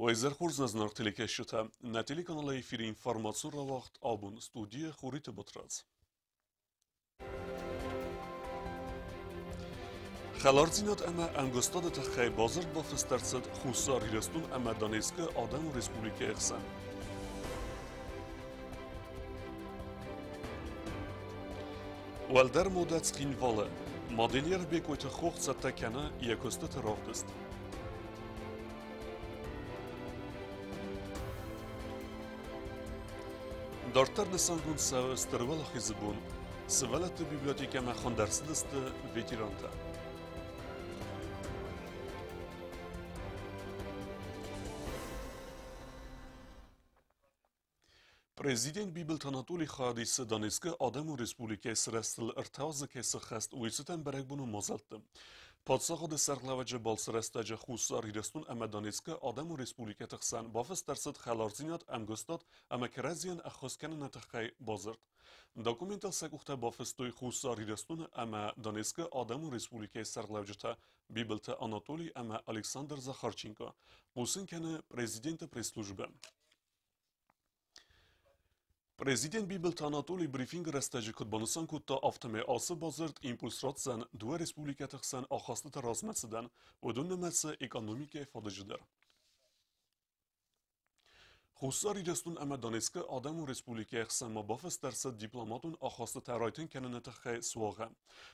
Уӕ изӕр хорз, нӕ зынаргъ телекӕсджытӕ! Нӕ телеканалы эфиры информацион рауагъд абон студийы Хуриты Батрадз. Хӕлардзинад ӕмӕ ӕмгуыстады тыххӕй бадзырд бафыст ӕрцыд Хуссар Ирыстон ӕмӕ Донецкы Адӕмон Республикӕйы хсӕн. Уӕлдӕр модӕ Цхинвалы модельер Бекъойты Хох цӕттӕ кӕны йӕ куыстыты равдыст. Дарддӕр нысангонд цӕуы Стыр Уӕлахизы бон. Сывӕллӕтты библиотекӕмӕ хуынд ӕрцыдысты ветерантӕ. Президент Бибылты Анатолий хайад исы Донецкы Адӕмон Республикӕйы сырӕзтыл ӕртӕ азы кӕй сыххӕст, уый цытӕн бӕрӕгбоны мадзӕлтты. Паддзахады сӕргълӕууӕджы балцы рӕстӕджы Хуссар Ирыстон ӕмӕ Донецкы Адӕмон Республикӕты хсӕн бафыст ӕрцыд хӕлардзинад, ӕмгуыстад ӕмӕ кӕрӕдзийӕн ӕххуыс кӕныны тыххӕй бадзырд. Документыл сӕ къухтӕ бафыстой Хуссар Ирыстоны ӕмӕ Донецкы Адӕмон Республикӕйы сӕргълӕуджытӕ Бибылты Анатолий ӕмӕ Александр Захарченко, хъусын кӕны президенты пресс-службӕ. Президент Бибылты Анатолий брифингы рӕстӕджы куыд банысан кодта, афтӕмӕй ацы бадзырд импульс ратдзӕн дыууӕ республикӕты хсӕн ахастыты размӕцыдӕн, уыдон нымӕцы экономикӕйы фадыджы дӕр. Хуссар Ирыстон ӕмӕ Донецкы Адӕмон Республикӕйы хсӕн ма бафыст ӕрцыд дипломатон ахастытӕ райтынг кӕныны тыххӕй суагъӕ.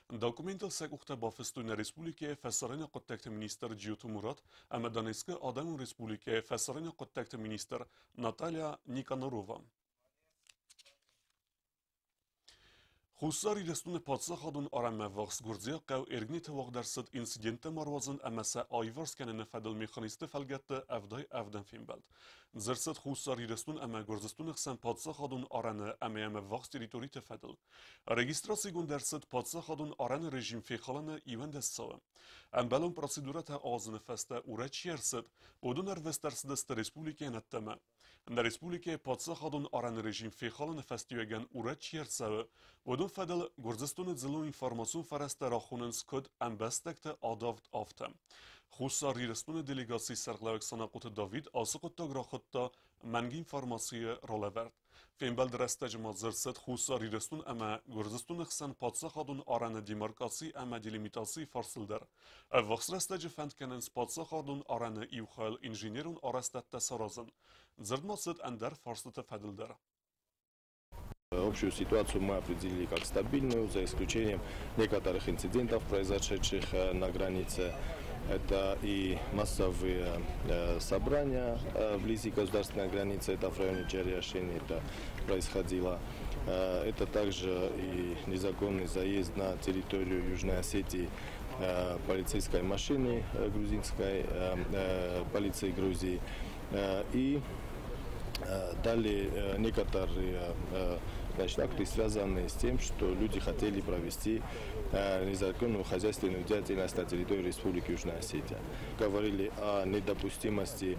Документыл сӕ къухтӕ бафыстой нӕ республикӕйы фӕсарӕйнаг хъуыддӕгты министр Джиоты Мурат ӕмӕ Донецкы Адӕмон Республикӕйы фӕсарӕйнаг хъуыддӕгты министр Наталья Никонорова. Хуссар Ирыстоны паддзахадон арӕнмӕ ввахс гуырдзиаг хъӕу Эргнеты уагъд ӕрцыд инциденттӕ ма руадзын ӕмӕ сӕ аиварс кӕныны фӕдыл механизмты фӕлгӕтты 77-ӕм фембӕлд. Дзырд цыд Хуссар Ирыстон ӕмӕ Гуырдзыстоны хсӕн паддзахадон арӕны ӕмӕ йӕм ӕввахс территориты фӕдыл. Регистрацигонд ӕрцыд паддзахадон арӕны режим фехалыны 11 цауы. Ӕмбӕлон процедурӕтӕ ауадзыны фӕстӕ урӕд чи ӕрцыд, уыдон ӕрвыст ӕрцыдысты республикӕйӕн ӕддӕмӕ. Нӕ республикӕйы паддзахадон арӕны режим фехалыны фӕстиуӕгӕн урӕд чи ӕрцӕуы, уыдон фӕдыл Гуырдзыстоны дзыллон информацион фӕрӕзтӕ рахонынц куыд ӕмбӕстӕгты адавд, афтӕ. Хуссар Ирыстоны делегацийы сӕргълӕууӕг Санахъоты Давид ацы хъуыддаг рахуыдта мӕнг информацийы ралӕвӕрд. Фембӕлды рӕстӕджы ма дзырд цыд Хуссар Ирыстон ӕмӕ Гуырдзыстоны хсӕн паддзахадон арӕны демаркаци ӕмӕ делимитацийы фарсыл дӕр. Ӕввахс рӕстӕджы фӕнд кӕнынц паддзахадон арӕны иу хайыл инженерон арӕзтӕдтӕ саразын. Дзырд ма цыд ӕндӕр фарстыты фӕдыл дӕр. Общую ситуацию мы определили как стабильную, за исключением некоторых инцидентов, произошедших на границе. Это и массовые собрания вблизи государственной границы, это в районе Джариашини это происходило. Это также и незаконный заезд на территорию Южной Осетии полицейской машины грузинской, полиции Грузии. И далее некоторые, значит, акты, связанные с тем, что люди хотели провести незаконную хозяйственную деятельность на территории Республики Южная Осетия. Говорили о недопустимости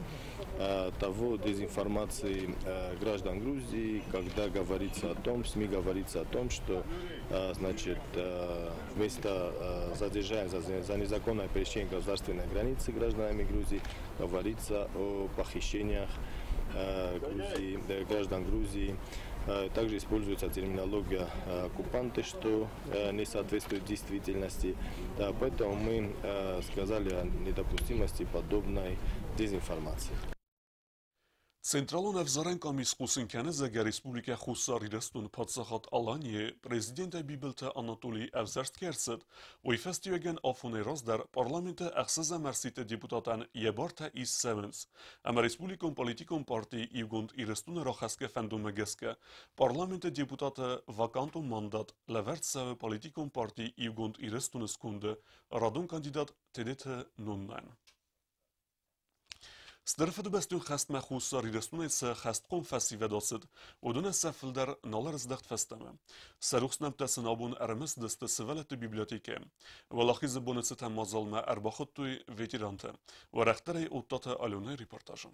того дезинформации граждан Грузии, когда говорится о том, в СМИ говорится о том, что, значит, вместо задержания за незаконное пересечение государственной границы гражданами Грузии говорится о похищениях Грузии, граждан Грузии. Также используется терминология оккупанты, что не соответствует действительности. Да, поэтому мы сказали о недопустимости подобной дезинформации. Централон ӕвзарӕн къамис хъусын кӕны, зӕгъгӕ, Республикӕ Хуссар Ирыстон Паддзахад Аланийы президентӕй Бибылты Анатолий ӕвзӕрст кӕй ӕрцыд, уый фӕстиуӕгӕн афонӕй раздӕр парламенты ӕхсӕзӕм ӕрсидты депутатӕн йӕ бартӕ ист цӕуынц. Ӕмӕ республикон политикон парти Иугонд Ирыстоны рахӕсгӕ фӕндонмӕ гӕсгӕ парламенты депутаты вакантон мандат лӕвӕрд цӕуы политикон парти Иугонд Ирыстоны сконды радон кандидат Тедеты Ноннӕн. Стыр Фыдыбӕстон хӕстмӕ Хуссар Ирыстонӕй цы хӕстхъом фӕсивӕд ацыд, уыдонӕн сӕ фылдӕр нал ӕрыздӕхт фӕстӕмӕ. Сӕ рухс нӕмттӕ сын абон ӕрымысыдысты сывӕллӕтты библиотекӕйы. Уӕлахизы боны цытӕн мадзалмӕ ӕрбахуыдтой ветеранты. Уӕрӕхдӕрӕй Оттаты Аленӕйы репортажы.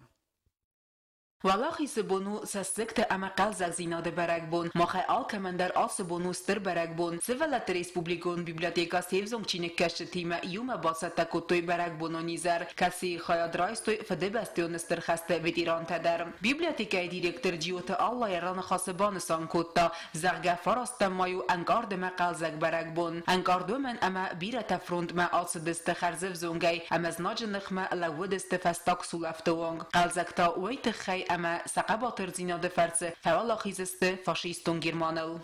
Уӕлахизы бон у цӕссыгты ӕмӕ хъӕлдзӕгдзинады бӕрӕгбон. Махӕй алкӕмӕн дӕр ацы бон у стыр бӕрӕгбон. Сывӕллӕтты республикон библиотекӕ се взонг чиныгкӕсджытимӕ иумӕ бацӕттӕ кодтой бӕрӕгбонон изӕр, кӕцыйы хайад райстой Фыдыбӕстӕйон Стыр хӕсты ветерантӕ дӕр. Библиотекӕйы директор Джиоты Алла йӕ раныхасы банысан кодта, зӕгъгӕ, фарастӕм май у ӕнкъард ӕмӕ хъӕлдзӕг бӕрӕгбон. Ӕнкъард уымӕн, ӕмӕ бирӕтӕ фронтмӕ ацыдысты хӕрзӕвзонгӕй ӕмӕ знаджы ныхмӕ лӕууыдысты фӕстаг сулӕфты онг. Хъӕлдзӕг та уый тыххӕй, ӕмӕ сӕ хъӕбатырдзинады фӕрцы фӕуӕлахиз сты фашистон Германыл.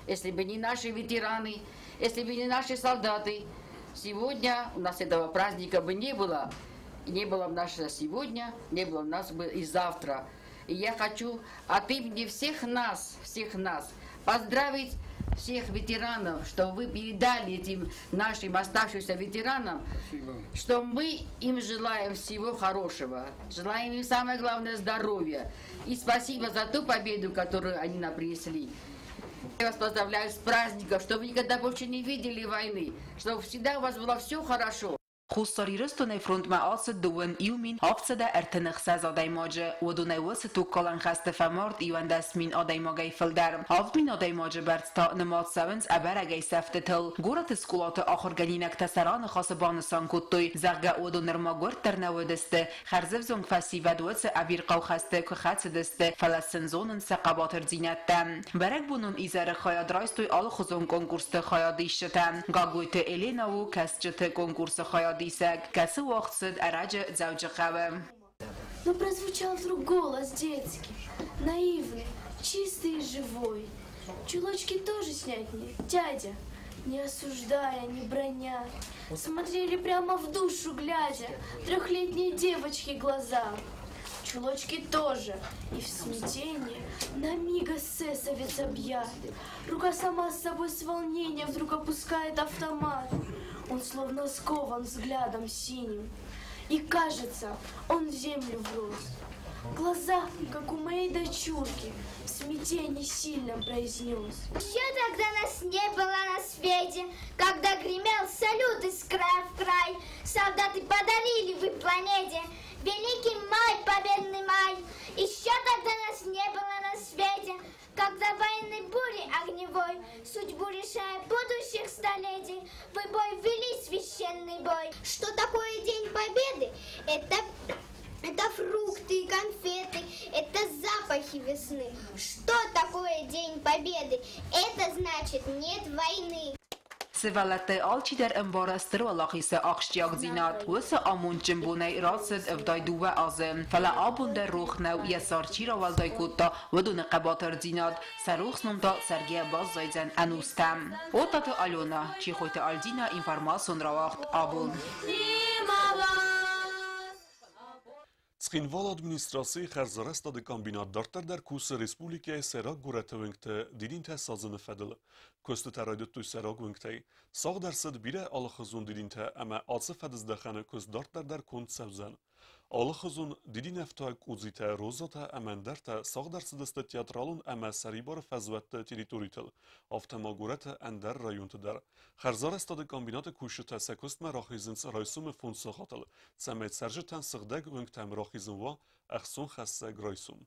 Если бы не наши ветераны, если бы не наши солдаты, сегодня у нас этого праздника бы не было. Не было бы нашего сегодня, не было бы нас бы и завтра. И я хочу от имени всех нас поздравить всех ветеранов, что вы передали этим нашим оставшимся ветеранам, Спасибо. Что мы им желаем всего хорошего, желаем им самое главное здоровья. И спасибо за ту победу, которую они нам принесли. Я вас поздравляю с праздником, чтобы вы никогда больше не видели войны, чтобы всегда у вас было все хорошо. Хуссар Ирыстонӕй фронтмӕ ацыд 21 736 адӕймаджы. Уыдонӕй уыцы тугкалӕн хӕсты фӕмард 11 000 адӕймагӕй фылдӕр. 7000 адӕймаджы бӕрц та нымад цӕуынц ӕбӕрӕгӕй сӕфтытыл. Горӕты скъолаты ахуыргӕнинӕгтӕ сӕ раныхасы банысан кодтой, зӕгъгӕ, уыдон нырма гуырд дӕр нӕ уыдысты, хӕрзӕвзонг фӕсивӕд уыцы ӕвирхъау хӕсты куы хӕцыдысты, фӕлӕ сын зонынц сӕ хъӕбатырдзинӕдтӕ. Бӕрӕгбонон изӕры хайад райстой алыхуызон конкурсты хайадисджытӕ. Гаглойты Елена у кӕсджыты конкурсы хайадисӕг, кӕцы уагъд цыд ӕрӕджы Дзӕуджыхъӕуы. Но прозвучал вдруг голос детский, наивный, чистый и живой. Чулочки тоже снять мне, дядя, не осуждая, не браня. Смотрели прямо в душу глядя, трехлетней девочки глаза. Чулочки тоже, и в смятении на миг эсэсовец объят. Рука сама с собой с волнения вдруг опускает автомат. Он словно скован взглядом синим. И кажется, он в землю врос. Глаза, как у моей дочурки, в смятении сильном произнес. Еще тогда нас не было на свете, когда гремел салют из края в край. Солдаты подарили вы планете великий май, победный май. Еще тогда нас не было на свете, когда военной бури огневой, судьбу решая будущих столетий, вы бой вели священный бой. Что такое День Победы? Это фрукты и конфеты, это запахи весны. Что такое День Победы? Это значит нет войны. Сывӕллӕттӕй алчидӕр ӕмбары Стыр Уӕлахизы ахсджиагдзинад. Уыцы амондджын бонӕй рацыд 72 азы. Фӕлӕ абон дӕр рох нӕу, йӕ цард чи рауӕлдай кодта, уыдоны хъӕбатырдзинад. Сӕ рухс ном та цӕргӕйӕ баззайдзӕн ӕнустӕм. Оттаты Алена, Чехойты Альдина, информацион рауагъд «Абон». Цхинвалы администрацийы хӕрзарӕзтады комбинат дарддӕр дӕр кусы республикӕйы сӕйраг горӕты уынгты дидинтӕ садзыны фӕдыл. Куыстытӕ райдыдтой сӕйраг уынгтӕй. Сагъд ӕрцыд бирӕ алыхуызон дидинтӕ ӕмӕ ацы фӕдыздӕхӕны куыст дарддӕр дӕр конд цӕудзӕн. Алыхуызон дидинӕфтуаг къудзитӕ, розӕтӕ ӕмӕ ӕндӕртӕ сагъд ӕрцыдысты театралон ӕмӕ сӕрибары фӕзуӕтты территоритыл, афтӕ ма горӕты ӕндӕр районты дӕр. Хӕрзарӕзтады комбинаты кусджытӕ сӕ куыстмӕ рахизынц райсомы 5 сахатыл, цӕмӕй цӕрджытӕн сыгъдӕг уынгтӕм рахизын уа ӕхцонхӕссӕг райсом.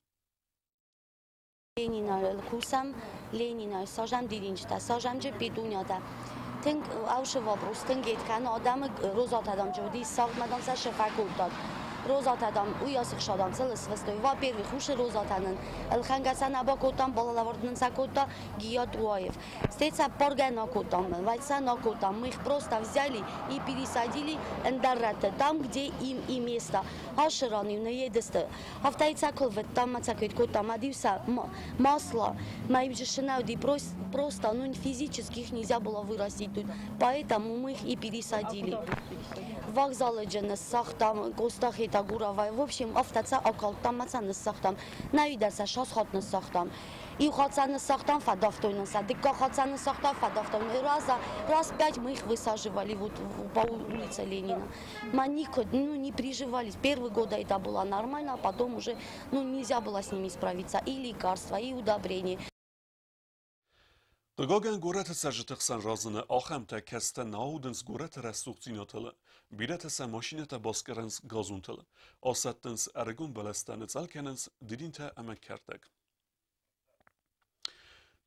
Ленина кусӕм, Ленина сажӕм дидинджытӕ, сажӕм джы петунятӕ. Тынг аушы вопрос, тынг ед кӕны адӕмы розатӕ дам джы сагъд мадам сӕ шефа кодтат. Розатӕ дам уый асы хсадам цыл свыстой. Во-первых, уши розатӕ нын ӕлхӕнгӕ сӕ нӕ бакодтам, балалавӕрд нын сӕ кодта Гия Труаев. Стӕй сӕ паргӕ накодтам, вӕй сӕ накодтам. Мы их просто взяли и пересадили ӕндӕр рӕтты, там, где им и место. Ашыран иу едысты. Афтӕ цакыл веттам, мацакет кодтам, адиуса масло. Мы их же просто, ну, физически их нельзя было вырастить тут. Поэтому мы их и пересадили. Вокзалы джы ныссагътам, Костахета Гуравай, в общем, афтӕ акалдтам, маца ныссагътам. Нӕуи сӕ шасхат ныссагътам. Иу хатт сӕ ныссагътам, фӕдавтой нын сӕ, дыккаг хатт сӕ ныссагътам, фӕдавтой. Раза, раз пять мы их высаживали вот по улице Ленина. Мы никогда, ну, не приживались. Первые годы это было нормально, а потом уже, ну, нельзя было с ними справиться. И лекарства, и удобрения. Хъыгагӕн, горӕты цӕрджыты хсӕн разыны ахӕмтӕ, кӕцытӕ нӕ аудынц горӕты рӕсугъддзинадыл. Бирӕтӕ сӕ машинӕтӕ баскъӕрынц газонтыл, асӕттынц ӕрыгон бӕлӕстӕ, ныцъӕл кӕнынц дидинтӕ ӕмӕ кӕрдӕг.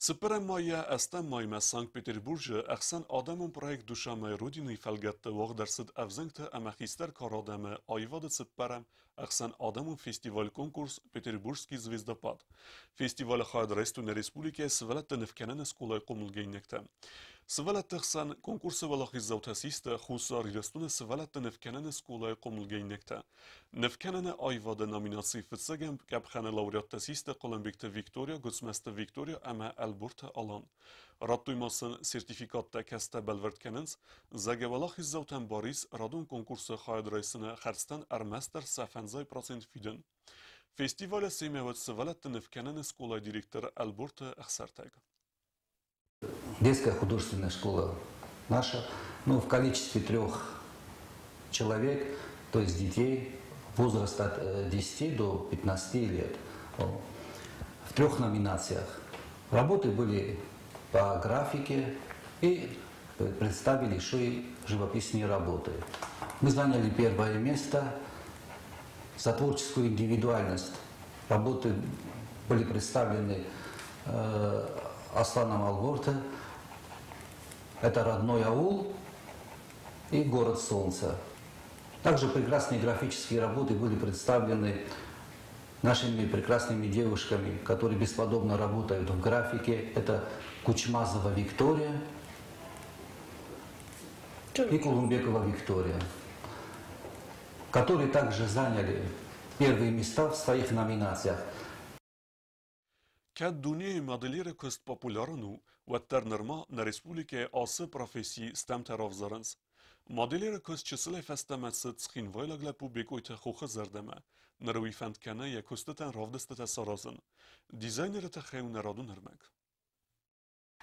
Цыппӕрӕм майӕ ӕстӕм маймӕ Санкт-Петербурджы ӕхсӕн адӕмон проект «Душа моей Родины» фӕлгӕтты уагъд ӕрцыд ӕвзӕнгты ӕмӕ хистӕр кары адӕмы аивады цыппӕрӕм ӕхсӕн адӕмон фестиваль-конкурс «Петербургский звездопад». Фестивалы хайад райстой нӕ республикӕйы сывӕллӕтты нывкӕныны скъолайы хъомылгӕнинӕгтӕ. Сывӕллӕтты хсӕн конкурсы уӕлахиздзаутӕ систы Хуссар Ирыстоны сывӕллӕтты нывкӕныны скъолайы хъомылгӕнинӕгтӕ. Нывкӕныны аивады номинацийы фыццӕгӕм къӕпхӕны лауреаттӕ систы Хъуылымбегты Виктория, Гуыцмӕзты Виктория ӕмӕ Ӕлборты Алан. Радтой ма сын сертификаттӕ, кӕцытӕ бӕлвырд кӕнынц, зӕгъгӕ уӕлахиздзаутӕн бар ис радон конкурсы хайад райсыны хӕрдзтӕн ӕрмӕстдӕр сӕ 50% фидын. Фестивалы семӕ уыд сывӕллӕтты нывкӕныны скъолайы директор Ӕлборты Ӕхсӕртӕг. Детская художественная школа наша, ну, в количестве 3 человек, то есть детей, возраст от 10 до 15 лет, в 3 номинациях. Работы были по графике и представили еще и живописные работы. Мы заняли первое место за творческую индивидуальность. Работы были представлены Асланом Алборте. Это родной аул и город солнца. Также прекрасные графические работы были представлены нашими прекрасными девушками, которые бесподобно работают в графике. Это Кучмазова Виктория и Кулумбекова Виктория, которые также заняли первые места в своих номинациях. Кӕд дунейы модельеры куыст популярон у, уӕддӕр нырма нӕ республикӕйы ацы професси стӕмтӕ равзарынц. Модельеры куыст чысылӕй фӕстӕмӕ цыд цхинвайлаг лӕппу Бекъойты Хохы зӕрдӕмӕ. Ныр уый фӕнд кӕны йӕ куыстытӕн равдыстытӕ саразын. Дизайнеры тыххӕй у нӕ радон ӕрмӕг.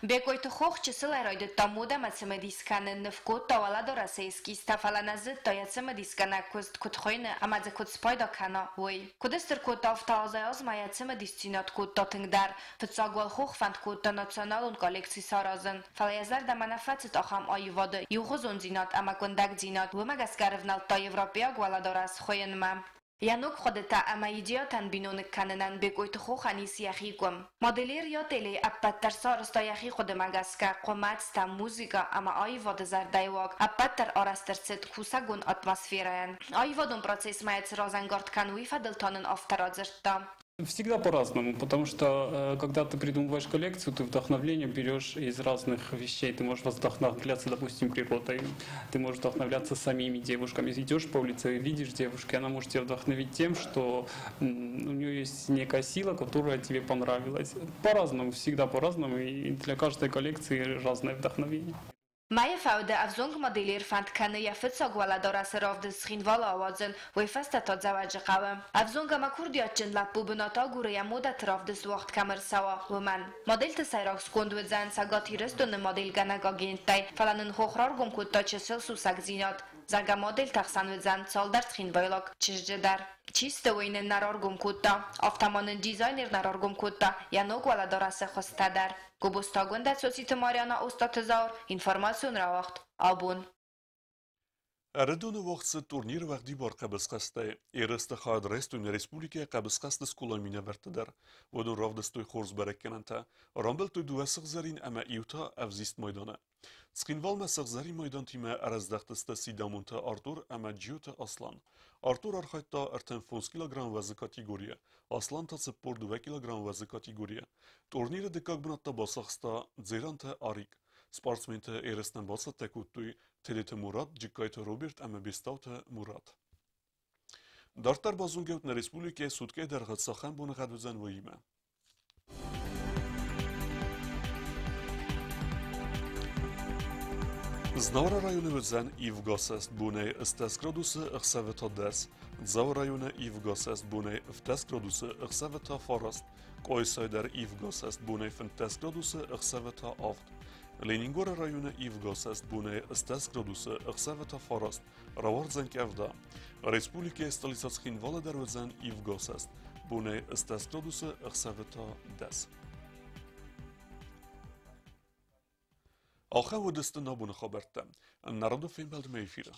Бекъойты Хох чысылӕй райдыдта модӕмӕ цымыдис кӕнын, ныв кодта уӕлӕдарӕсы эскизтӕ, фӕлӕ нӕ зыдта йӕ цымыдисгӕнӕг куыст куыд хуыйны ӕмӕ дзы куыд спайда кӕна, уый. Куыд стыр кодта, афтӕ азӕй-азмӕ йӕ цымыдисдзинад кодта тынгдӕр. Фыццаг уал Хох фӕнд кодта националон коллекци саразын, фӕлӕ йӕ зӕрдӕмӕ нӕ фӕцыд ахӕм аивады иугъуызондзинад ӕмӕ къуындӕгдзинад, уымӕ гӕсгӕ ӕрывнӕлдта европейаг уӕлӕдарӕс хуыйынмӕ. Йӕ ног хъуыдытӕ ӕмӕ идеятӕн биноныг кӕнынӕн Бекъойты Хохӕн ис йӕхи къуым. Модельер йӕ ателейы ӕппӕт дӕр сарӕзта йӕхи хъуыдымӕ гӕсгӕ, хъуымӕцтӕ, музыкӕ ӕмӕ аивады зӕрдӕйы уаг, ӕппӕт дӕр арӕзт ӕрцыд кусӕгон атмосферӕйӕн. Аивадон процессмӕ йӕ цы разӕнгард кӕны, уый фӕдыл та нын афтӕ радзырдта. Всегда по-разному, потому что когда ты придумываешь коллекцию, ты вдохновление берешь из разных вещей. Ты можешь вдохновляться, допустим, природой, ты можешь вдохновляться самими девушками. Идешь по улице и видишь девушку, и она может тебя вдохновить тем, что у нее есть некая сила, которая тебе понравилась. По-разному, всегда по-разному, и для каждой коллекции разное вдохновение. Майы фӕуды ӕвзонг модельер фӕнд кӕны йӕ фыццаг уӕлӕдарӕсы равдыст Цхинвалы ауадзын, уый фӕстӕ та Дзӕуӕджыхъӕуы. Ӕвзонг ӕмӕ курдиатджын лӕппу бынат агуры йӕ модӕты равдыст уагъд кӕм ӕрцӕуа, уымӕн. Модельты сӕйраг сконд уыдзӕн Цӕгат Ирыстоны модельгӕнӕг агенттӕй, фӕлӕ нын Хох раргом кодта чысыл сусӕгдзинад, зӕгъгӕ модельты ӕхсӕн уыдзӕн цалдӕр цхинвайлаг чызджы дӕр. Чи сты, уый нын нӕ раргом кодта. Афтӕ ма нын дизайнер нӕ раргом кодта йӕ ног уӕлӕдарӕсы хуызтӕ дӕр. Гобозты Агуындӕ, Цоциты Марьяна, Остъаты Зауыр, информацион рауагъд «Абон». Ӕрыдоны уагъд цыд турнир уӕгъдибар хъӕбысхӕстӕй. Ерысты хайад райстой нӕ республикӕйы хъӕбысхӕсты скъолайы минӕвӕрттӕ дӕр. Уыдон равдыстой хорз бӕрӕггӕнӕнтӕ. Рамбылдтой дыууӕ сыгъзӕрин ӕмӕ иу та ӕвзист майданы. Цхинвалмӕ сыгъзӕрин майдантимӕ ӕрӕздӕхтысты Сидамонты Артур ӕмӕ Джиоты Аслан. Артур архайдта 35 килограмм уӕзы категорийы, Аслан та 42 килограмм уӕзы категорийы. Турниры дыккаг бынат та бацахста Дзеранты Арик. Спортсментӕ ерыстӕм бацӕттӕ кодтой Тедеты Мурат, Джыккайты Роберт ӕмӕ Бестауты Мурат. Дарддӕр базонгӕут нӕ республикӕйы суткӕйы дӕргъы цахӕм боныгъӕд уыдзӕн, уыимӕ. Знауыры районы уыдзӕн ивгӕ бонӕй 10 градусы, ӕхсӕвы та 10. Дзауы районы ивгӕ бонӕй 10 градусы, ӕхсӕвы та 9. Къуайсайы дӕр ивгӕ бонӕй 15 градусы, ӕхсӕвы та 7. Ленингоры районы ивгӕ бонӕй 10 градусы, ӕхсӕвы та 9. Рауардзӕн къӕвда. Республикӕйы столицӕ Цхинвалы дӕр уыдзӕн ивгӕ бонӕй 10 градусы, ӕхсӕвы та 10. Ахӕм уыдысты нӕ абоны хабӕрттӕ. Народы фембӕлдмӕ эфиры.